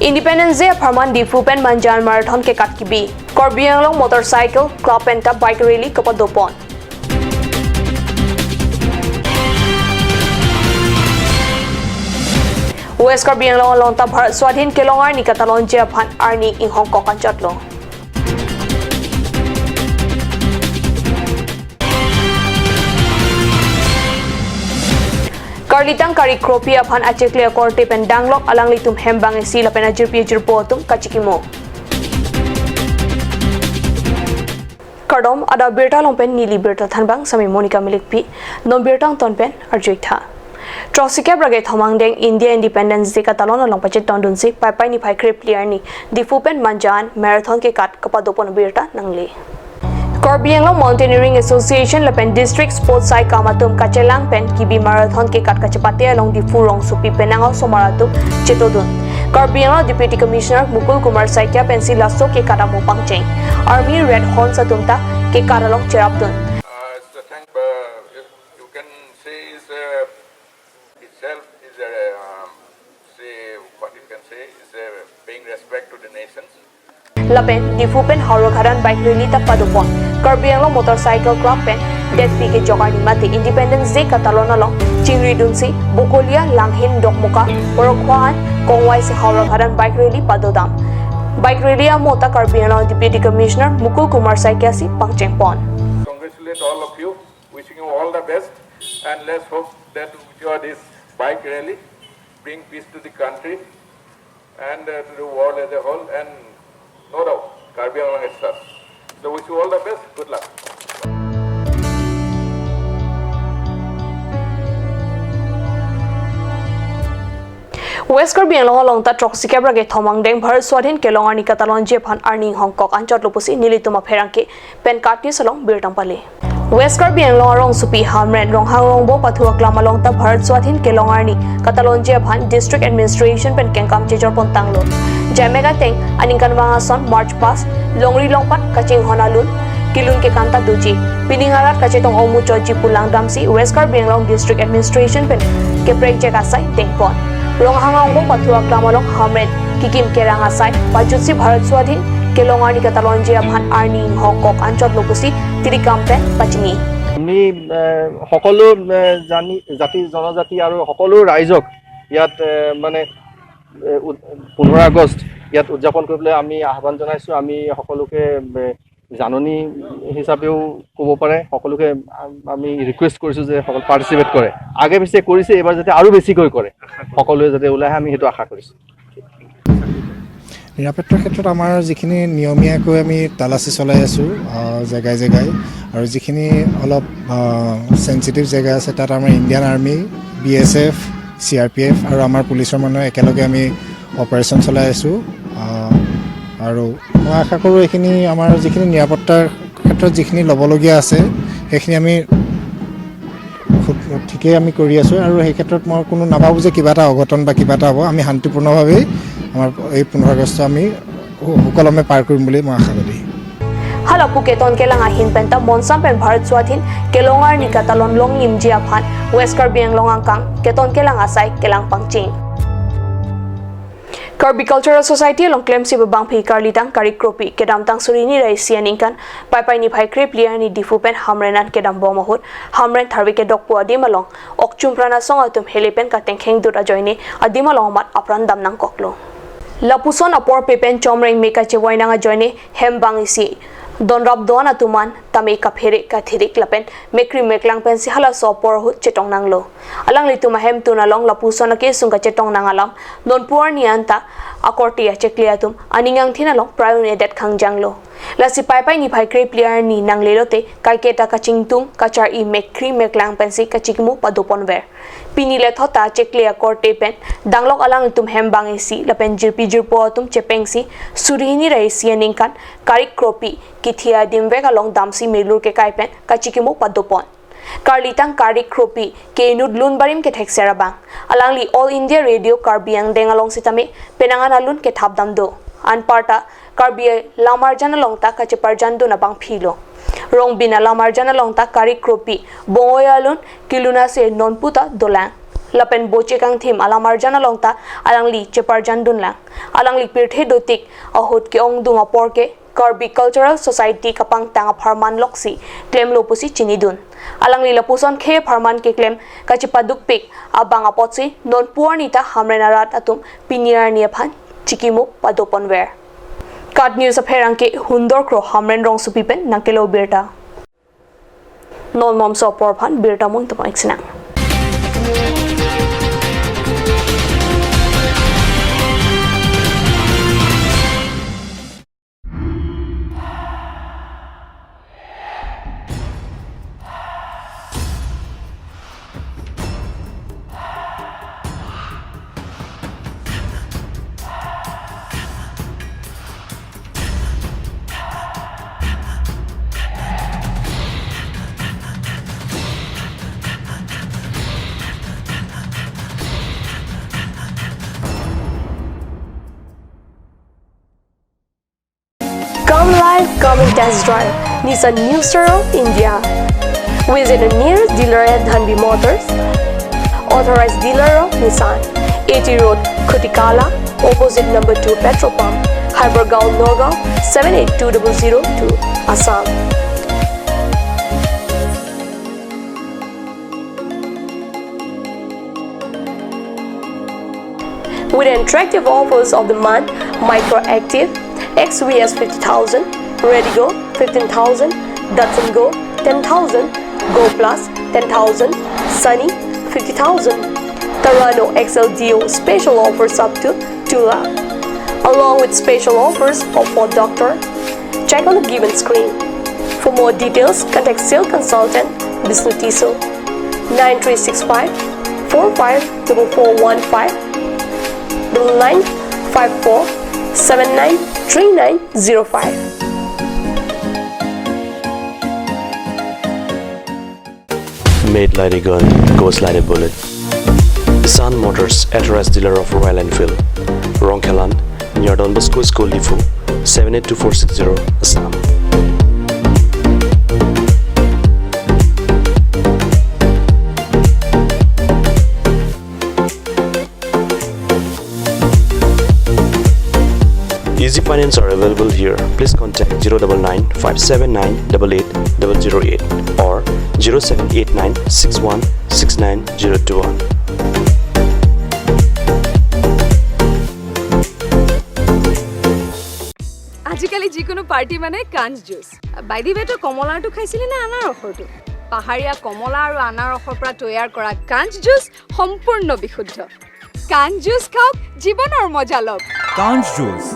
Independence Day Pharman Diphu pen Manjan Marathon ke katkibi Karbi Anglong Motorcycle Club pen ta bike rally kapadopon. West Karbi Anglong along ta Bharat Swadhin Kelongar Nikatalon Japan Arni Inghong Kokan Chotlo. Karlitang kari kropi aphan achekle korte pen danglok alang litum hembang si lapen ajirpi jirpo tum kachikimo. Kardom ada birta lompen nili birta thanbang sami Monica Milikpi nom birtang tonpen arjuitha. Trosike brage thomang deng India Independence Day ka talon along pachet tondun si pai pai ni phai krip player ni Diphu pen Manjan Marathon ke kat kapadopon birta nangli. Karbi Anglong Mountaineering Association lapen District Sports Sai Kamatum Kachelang pen Kibi Marathon ke kat kachapate along Diphu Rong Supi Penangao Somaratum Chetodun. Karbi Anglong Deputy Commissioner Mukul Kumar Saikia pen si lasso ke katamu pangcheng. Army Red Horn satumta ke katalong cherapdun. You can say is itself is a say what you can say is a paying respect to the nations. Lapen Diphu pen Hauragharan bike rally ta padupon. Karbi Anglong Motorcycle Club pen Death P ke jogar nimati Independence Day katalon along Chingri Dunsi Bokolia Langhin Dokmoka Borokwahan Kongwai si Hauragharan bike rally padodam. Bike rally amota Karbi Anglong Deputy Commissioner Mukul Kumar Saikia si Pangchengpon. Congratulate all of you, wishing you all the best, and let's hope that with your this bike rally bring peace to the country and to the world as a whole, and no doubt Karbi Anglong is us. So wish you all the best. Good luck. West Karbi Anglong along ta Troxike brage thomang deng Bharat Swadhin Kelongar Nikatalon Jephan Arning Hong Kong anchot lupusi nilituma pherangke pen katni salong birtampale. West Karbi Anglong rong supi hamren rong hang rong bo pathua klamalong ta Bharat Swadhin Kelongar ni Katalon Jephan District Administration pen kengkam chejor pontanglo. Jamega teng aningkan wangason March pass longri longpat kaching honalun kilun ke kanta duji piningarat kachetong omu choji pulang damsi West Karbi Anglong District Administration pen keprek jekasai tengpon. Rong hang rong bo pathua klamalong hamren kikim kerang asai pajutsi Bharat Swadhin Kelongar ni Katalon Jephan Arni Hong Kong anchot lopusi tirikam pen pachini. আমি সকলো জানি জাতি জনজাতি আৰু সকলো ৰাইজক ইয়াত মানে 15 আগষ্ট ইয়াত উদযাপন কৰিবলৈ আমি আহ্বান জনাইছোঁ। আমি সকলোকে জাননী হিচাপেও ক'ব পাৰে, সকলোকে আমি ৰিকুৱেষ্ট কৰিছোঁ যে সকলো পাৰ্টিচিপেট কৰে। আগে পিছে কৰিছে, এইবাৰ যাতে আৰু বেছিকৈ কৰে, সকলোৱে যাতে ওলাই আহে, আমি সেইটো আশা কৰিছোঁ। নিৰাপত্তাৰ ক্ষেত্ৰত আমাৰ যিখিনি নিয়মীয়াকৈ আমি তালাচী চলাই আছোঁ জেগাই জেগাই, আৰু যিখিনি অলপ চেঞ্চিটিভ জেগা আছে তাত আমাৰ Indian army, B S F, C R P F আৰু আমাৰ পুলিচৰ মানুহ একেলগে আমি অপাৰেশ্যন চলাই আছোঁ। আৰু মই আশা কৰোঁ এইখিনি আমাৰ যিখিনি নিৰাপত্তাৰ ক্ষেত্ৰত যিখিনি ল'বলগীয়া আছে সেইখিনি আমি ঠিকেই আমি কৰি আছোঁ। আৰু সেই ক্ষেত্ৰত মই কোনো নাভাবোঁ যে কিবা এটা অঘটন বা কিবা এটা হ'ব। আমি শান্তিপূৰ্ণভাৱেই আমাৰ এই 15 আগষ্ট আমি সুকলমে পাৰ কৰিম বুলি মই আশাবাদী। Halapu keton kelang ahin penta monsam pen Bharat Swadhin Kelongar ni Katalon long limji aphan West Karbi Anglong angkang keton kelang asai kelang pangching. Karbi Cultural Society along claim si babang phi karlitang karikropi kedam tang surini rai sianingkan pai pai ni phai krip liar ni Diphu pen hamrenan kedam bomahut hamren tharwi ke dokpu adim along okchum prana song atum helipen ka tengkheng dut ajoini adim along mat apran damnang koklo. Lapuson apor pepen chomreng meka chewainang ajoini hembang isi donrap doan atuman tami kaphere kathirik lapen mekri meklang pen si hala so por hu chetong nanglo alang lituma hem tunalong lapuson ake sungka chetong nangalam don puar nianta akorti achekliatum aningang thinalong prayun edet khangjanglo lasi pai pai ni phai kre player ni nanglelote kaiketa kachingtung kachar i mekri meklang pen si kachikmu padopon ver pinile thota cheklia korte pen danglok alang tum hembang isi lapen jirpi jirpo atum chepengsi surihini rai sianingkan karikropi kithia dimvek along damsi melur ke kaipen kachikimo padopon karlitang karikropi ke nud lunbarim ke thekserabang alangli All India Radio Karbiang dengalong sitame penangan alun ke thapdamdo anparta Karbi lamarjan along ta kacheparjan do na bang philo Rongbina lamarjan along ta karikropi bongoyalun kiluna se nonputa dolang Lapen boche kang thim alamar jan along ta alang li chepar jan dun lang alang li pirthe dotik ahut ke ong dung apor ke Karbi Cultural Society kapang tang pharman loksi claim lopusi chinidun alang li lapuson khe pharman ke claim kachipaduk pik abang apotsi non puarnita hamrenarat atum piniar niaphan chikimo padoponwer cut news apherang ke hundor kro hamren rong supipen nakelo birta non momso porphan birta mong tomaixina. Come live, come and test drive Nissan New Star of India. Visit the nearest dealer at Dhanbi Motors, authorized dealer of Nissan, AT Road, Khutikala, opposite number 2 petrol pump, Hypergaon, Nagaon, 782002, Assam. With attractive offers of the month, Micro Active, XVS 50,000, Redigo 15,000, Datsun Go 10,000, Go Plus 10,000, Sunny 50,000, Terrano XLDO special offers up to 2 lakh, along with special offers of Ford Doctor. Check on the given screen. For more details, contact sales consultant Bishnu Tiso 9365 454415 9954 793905. Made like a gun, goes like a bullet. Nissan Motors, authorized dealer of Royal Enfield, Rongkhelan, near Don Bosco School, Diphu, 782460, Assam. Easy finance are available here. Please contact 099 579 88008 or 0789 6169021. আজিকালি যিকোনো party মানে কাঞ্চ juice. By the ৱে, তই কমলাৰটো খাইছিলি নে আনাৰসৰটো? পাহাৰীয়া কমলা আৰু আনাৰসৰ পৰা তৈয়াৰ কৰা কাঞ্চ জুচ সম্পূৰ্ণ বিশুদ্ধ। কাঞ্চ জুচ খাওক, জীৱনৰ মজা লওক। কাঞ্চ juice.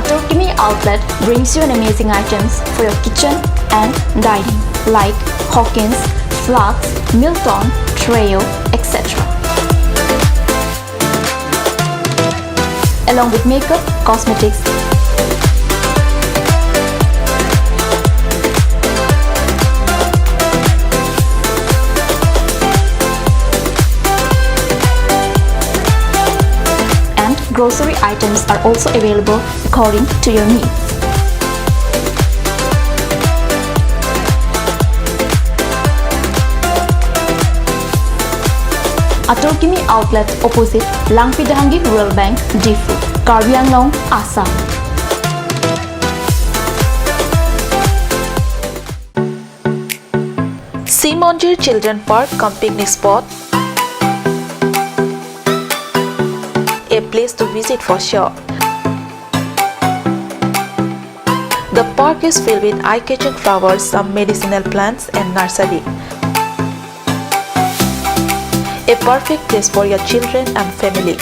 Atorkimi Outlet brings you an amazing items for your kitchen and dining like Hawkins, Flux, Milton, Treo, etc. Along with makeup, cosmetics, and grocery items are also available according to your needs. Atorkimi Outlet opposite Langpidahangi Rural Bank, Diphu, Karbi Anglong, Assam. Simonjir Children Park cum picnic spot, a place to visit for sure. The park is filled with eye-catching flowers, some medicinal plants and nursery. A perfect place for your children and family.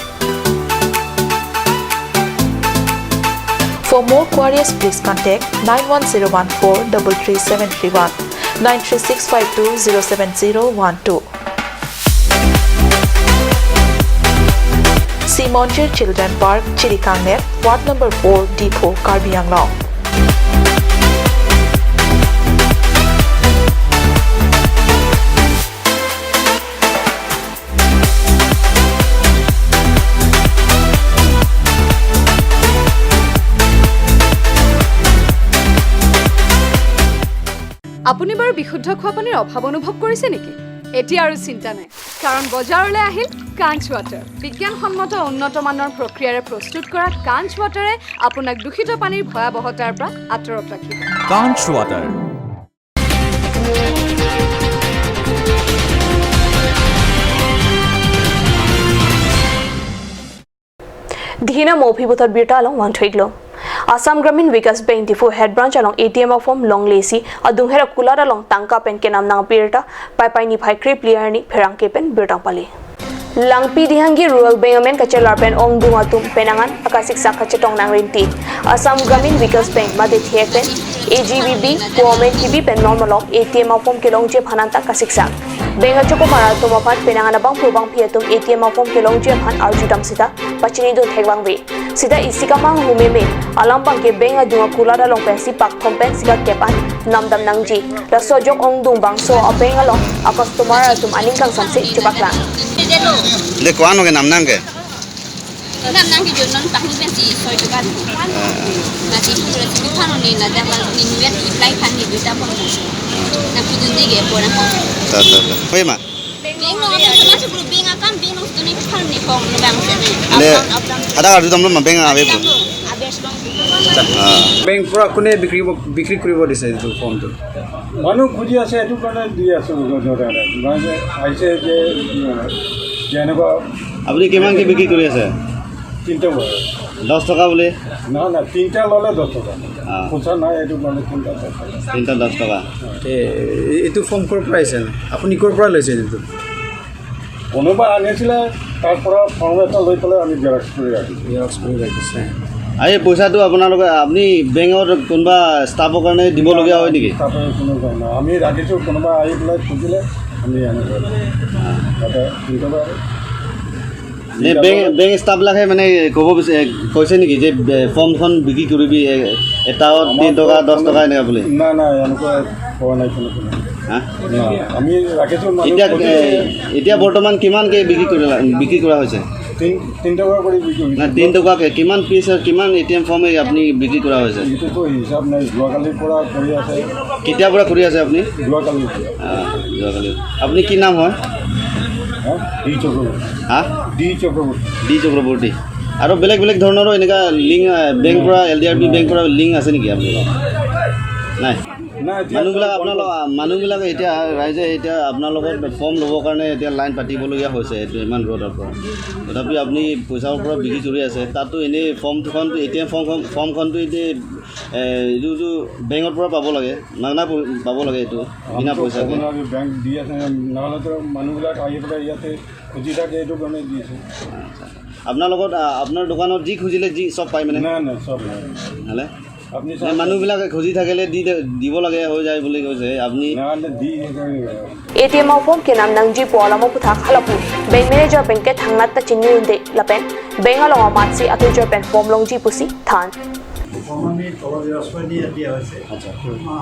For more queries, please contact 91014 33731, 93652 07012. Simonjir Children Park, Chirikangnet, Ward Number 4, Diphu, Karbi Anglong. আপুনি বাৰু বিশুদ্ধ খোৱা পানীৰ অভাৱ অনুভৱ কৰিছে নেকি? এতিয়া আৰু চিন্তা নাই, কাৰণ বজাৰলৈ আহিল কাঞ্চ ৱাটাৰ। বিজ্ঞানসন্মত উন্নত মানৰ প্ৰক্ৰিয়াৰে প্ৰস্তুত কৰা কাঞ্চ ৱাটাৰে আপোনাক দূষিত পানীৰ ভয়াৱহতাৰ পৰা আঁতৰত ৰাখিব। Conch Water. Dihina Mopi Buthar Birta along one twiglo. Assam Gramin Vikas Bank Diphu head branch along ATM of form Long Lesi adunghera kular along Tangka pen kenam nang birta pai pai ni phai krip liarni pherang ke pen birtang pali. Langpi Dihangi Rural Bank amen kachelar pen ong dunga tum penangan akasik sa kachetong nang rinti. Assam Gramin Vikas Bank made thiek pen AGBB Kuomen TB pen normal ATM of form kelong je phananta kasiksa. Benga choko mara tumafan penangan abang pubang piatum ATM of form kelong je phan arjudam sita pachini dun thegwang we. Sida isikamang humeme alambang ke benga dunga kulara long pensi pak thom pen sika kepan namdam nangji. Rasojok ong dung bang so abenga long a customer atum aningkang samse chupakla. Le kwano ke namnang ke? Namnang ke jonon pahni pensi 6 toka. Na ti pura ti phano ni na da ni ni apply phan ni duta phone. Na pujun di ge pora. Ta ta ta. Oi ma. Bing no ka sama se group bing akam bing no stoni phano ni phong no bang se. Le ada ar dum ma bing ave bo. Bank পৰা কোনে বিক্ৰী কৰিব দিছে এইটো ফৰ্মটো? মানুহ খুজি আছে, এইটো কাৰণে দি আছোঁ। মানে আহিছে যে যেনেকুৱা। আপুনি কিমানকৈ বিক্ৰী কৰি আছে? তিনিটা 10 টকা বুলি? নহয় নহয়, তিনিটা ল'লে 10 টকা, খুচৰা নাই, এইটো কাৰণে তিনিটা 10 টকা। তিনিটা 10 টকা। এইটো ফৰ্ম ক'ৰ পৰা আহিছে? আপুনি ক'ৰ পৰা লৈছে এইটো? কোনোবা আনিছিলে, তাৰ পৰা ফৰ্ম এটা লৈ পেলাই আমি জেৰক্স কৰি ৰাখিছোঁ। জেৰক্স কৰি ৰাখিছে। আৰু এই পইচাটো আপোনালোকে আপুনি বেংকত কোনোবা ষ্টাফৰ কাৰণে দিবলগীয়া হয় নেকি? ষ্টাফৰ কোনো কাৰণে আমি ৰাখিছোঁ, কোনোবা আহি পেলাই খুজিলে আমি আনিব তাতে। বেংক ষ্টাফবিলাকে মানে ক'ব কৈছে নেকি যে ফৰ্মখন বিক্ৰী কৰিবি এটাত 3 টকা 10 টকা এনেকুৱা বুলি? নাই নাই, এনেকুৱা কোৱা নাই কোনো। আমি ৰাখিছোঁ। এতিয়া বৰ্তমান কিমানকৈ বিক্ৰী কৰা হৈছে? 3 টকা কৰি বিক্ৰী হৈছে। নাই, 3 টকাকৈ কিমান পিচ কিমান ATM form আপুনি বিক্ৰী কৰা হৈছে? এইটোতো হিচাপ নাই, যোৱাকালিৰ পৰা কৰি আছে। কেতিয়াৰ পৰা কৰি আছে আপুনি? যোৱাকালি। যোৱাকালি। আপুনি কি নাম হয়? ডি চক্ৰৱৰ্তী। হা? ডি চক্ৰৱৰ্তী। ডি চক্ৰৱৰ্তী। আৰু বেলেগ বেলেগ ধৰণৰো এনেকুৱা লিংক বেংক পৰা LDRB bank পৰা লিংক আছে নেকি আপোনালোকৰ? নাই। মানুহবিলাক আপোনালোক মানুহবিলাক এতিয়া ৰাইজে এতিয়া আপোনালোকৰ ফৰ্ম ল'বৰ কাৰণে এতিয়া লাইন পাতিবলগীয়া হৈছে এইটো ইমান ৰ'দৰ পৰা, তথাপি আপুনি পইচাৰ পৰা বিক্ৰী কৰি আছে। তাততো এনেই ফৰ্মখনটো ATM ফৰ্মখনটো এতিয়া এইটোতো বেংকৰ পৰা পাব লাগে, মাগনা পাব লাগে, এইটো বিনা পইচাকৈ। বেংক দি আছে, নহ'লেতো মানুহবিলাক আহি পেলাই ইয়াতে খুজি থাকে, এইটো কাৰণে দি আছে। আপোনাৰ লগত আপোনাৰ দোকানত যি খুজিলে যি চব পায় মানে? নাই নাই, চব নাই। নহ'লে মানুহবিলাকে খুজি থাকিলে দিব লাগে হৈ যায় বুলি কৈছে আপুনি। ATM form ke nam nangji poalamo putha khalapu bank manager bank ke thangnat ta chinni unde lapen bank along matsi atujer pen form longji pusi than। Form আমি তলত জেৰক্স কৰি দিয়া হৈছে।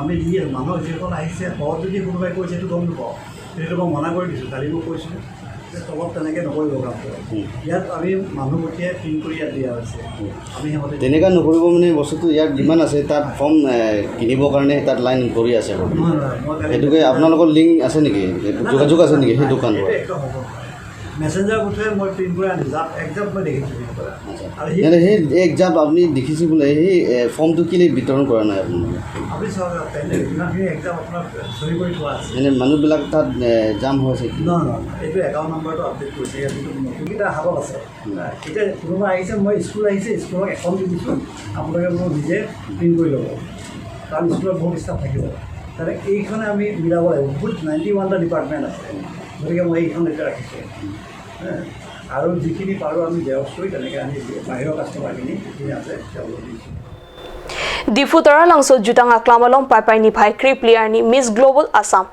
আমি দি মানুহ যিসকল আহিছে তলত যদি কোনোবাই কৈছে সেইটো গম নাপাওঁ, সেইটো মই মনা কৰি দিছোঁ। কালি মই কৈছোঁ যে তলত তেনেকৈ নকৰিব কামটো, ইয়াত আমি মানুহ পঠিয়াই প্ৰিণ্ট কৰি ইয়াত দিয়া হৈছে। আমি সিহঁতে তেনেকুৱা নকৰিব মানে বস্তুটো ইয়াত যিমান আছে তাত ফৰ্ম কিনিবৰ কাৰণে তাত লাইন কৰি আছে। সেইটোকে আপোনালোকৰ লিংক আছে নেকি, যোগাযোগ আছে নেকি সেই দোকানবোৰ? মেছেঞ্জাৰ পঠিয়াই মই প্ৰিণ্ট কৰি আনিছোঁ, জাপ একজাপ মই দেখিছোঁ প্ৰিণ্ট কৰা। আৰু সেই একজাপ আপুনি দেখিছোঁ বোলে, সেই ফৰ্মটো কেলৈ বিতৰণ কৰা নাই আপোনালোকে? আপুনি চাওক ইমানখিনি একজাপ আপোনাৰ চহী কৰি থোৱা আছে। মানে মানুহবিলাক তাত জাম হৈছে? নহয় নহয়, এইটো একাউণ্ট নাম্বাৰটো আপডেট কৰিছে, ইয়াত যিটো নতুনকেইটা হাতত আছে। এতিয়া কোনোবা আহিছে, মই স্কুল আহিছে, স্কুলক এখন দি দিছোঁ, আপোনালোকে মোৰ নিজে প্ৰিণ্ট কৰি ল'ব, কাৰণ স্কুলত বহুত ষ্টাফ থাকিব। তাতে এইখনে আমি মিলাব লাগিব, বহুত 91টা ডিপাৰ্টমেণ্ট আছে, গতিকে মই এইখন এতিয়া ৰাখিছোঁ। আৰু যিখিনি পাৰোঁ আমি জেৰক্স কৰি তেনেকৈ আনি বাহিৰৰ কাষ্টমাৰখিনি যিখিনি আছে তেওঁলোক দিছোঁ। Diphu Taralangso Jutanga Klamalong Pai Ni Bhai Kri Player Ni Miss Global Assam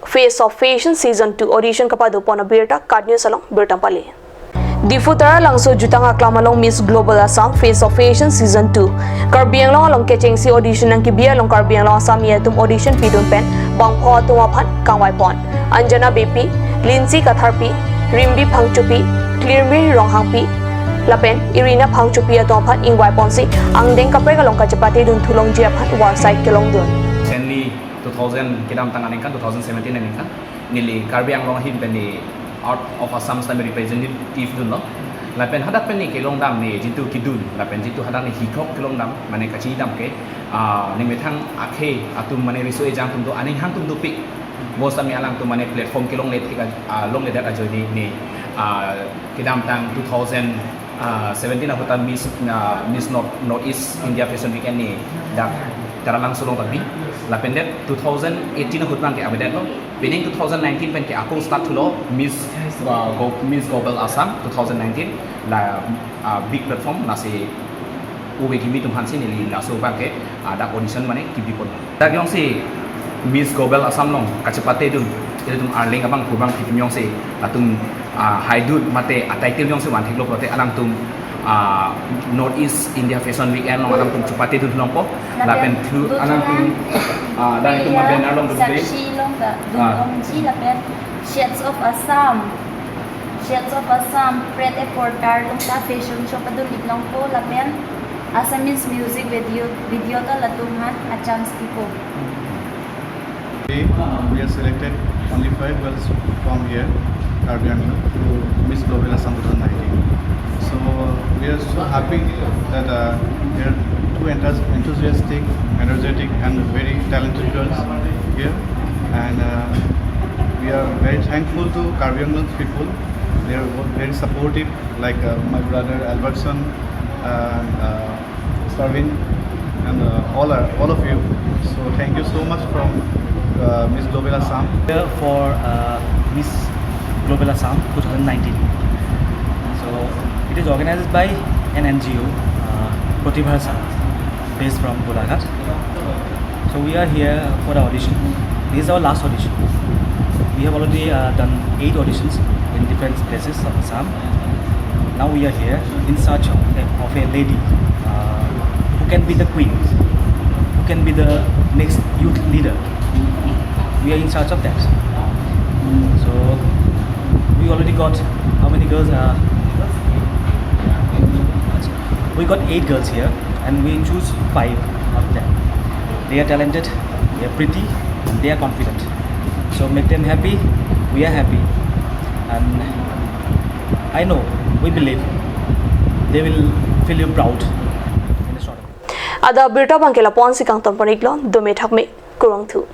Face of Fashion Season 2 audition kapadu pona birta Kadnew Salong Birtampali. Diphu Taralangso Jutanga Klamalong Miss Global Assam Face of Fashion Season 2 Karbianglong along Kechengsi audition ang kibia long Karbianglong Assam yatum audition pidun pen bangpho atuma phan kangwai pon Anjana BP Lindsay Katharpi Rimbi Phangchupi Clearmi Ronghangpi Lapen Irina Phangchupi atuma phan ingwai ponsi angdeng kapre kalong kachapati dun thulong jia phan war side kelong dun. Recently 2000 kedam tang aneng kan 2017 aneng kan nili Karbi Anglong hin pen ni out of Assam sta representative dun lo lapen hadak pen ni kelong dam ni jitu kidun lapen jitu hadak ni hikok kelong dam mane kachi dam ke ni methang akhe atum mane riso e jang tum do aneng hang tum do pi bos ami alang tum mane platform kelong le thika long le dat ajoy ni ni kedam tang 2017 ahota Miss Miss North East India Fashion Weekend ni dak taralang sulong tabi lapen det 2018 ahot bang ke abedet lo bening 2019 pen ke ako start lo Miss Miss Global Assam 2019 la big platform na se uwe kimi tum hansi ni la so bang ke dak audition mane kibi pon dak yong se Miss Global Assam long kachapate dun itu tum arling abang kubang kibi yong se atum haidut mate title yong se wan theklo prote alang tum North East India Fashion Weekend long alang tum chupate dun long po lapen thu alang tum dan itu ma banner long dun Sakshi long da dun ong ji lapen Shades of Assam Shades of Assam Pret a Porter long ta fashion show pa dun long po lapen Assamese music video video ta latum han a chance tipo. We have selected only 5 girls from here, Karbi Anglong, to Miss Global Assam 2019. So we are so happy that there are two enthusiastic, energetic and very talented girls here, and we are very thankful to Karbi Anglong people. They are very supportive, like my brother Albertson and Sarvin and all of you. So thank you so much from Miss Global Assam. Here for Miss Global Assam 2019. So it is organized by an NGO, Pratibha Assam, based from Golaghat. So we are here for the audition. This is our last audition. We have already done 8 auditions in different places of Assam. Now we are here in search of a lady who can be the queen, who can be the next youth leader. We are in search of that. So we already got how many girls? We got 8 girls here, and we choose 5 of them. They are talented, they are pretty, and they are confident. So make them happy, we are happy, and I know, we believe they will feel you proud in the short. Ada birta bangkela pon sikang tompanik lon dome thakme kurang thu.